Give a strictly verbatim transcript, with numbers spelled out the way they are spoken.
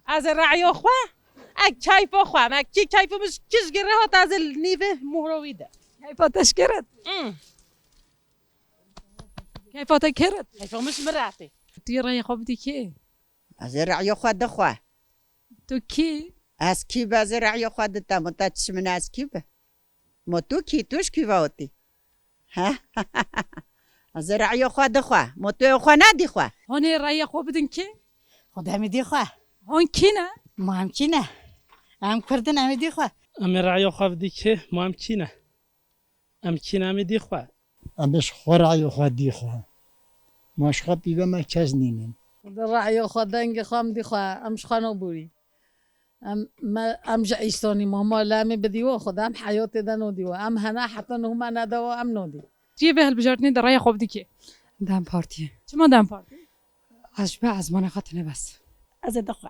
Ez ê re'yo xwe, ek keyfa xwe, me kî keyfa min kî ji gere hat, ez ê li nîvê muhro wî de. Keyfa te ji gere? Hmm. Keyfa te keret? Keyfa min ji min re tê. Tu yê reyê xwe bidî kê? Ez ê re'yo xwe di xwe. Tu kî? Ez kî be, ez ê re'yo xwe di te, min te çi min ez kî be? Mo tu kî, tu ji kî ve hatî? He? Ez ê re'yo xwe di xwe. Mo tu ê xwe nedî xwe? Hûn ê reyê xwe bidin kê? Xwe demî dî xwe. Hûn kî ne? Ma em kî ne? Em Kurd in, em ê dî xwe. Em ê re'yo xwe bidî kê? Ma em kî ne? Em kî ne, em ê dî xwe. Em ê ji xwe re'yo xwe dî xwe. Ma ji xwe pîve me kes nînin. Di re'yo xwe, dengê xwe em dî xwe. Em ji xwe nabûrî. Em, me, em ji îsonî mama lê em ê bidî we xwe de, em heyatê de nodî we. Em hene heta nuh me nede we, em nodî. Tu yê vê hilbijartinê de reya xwe bidî kê? DEM Partiyê. Çima DEM Partî? Ez ji ber ezmanê xwe tine bes. Ez ê dixwe.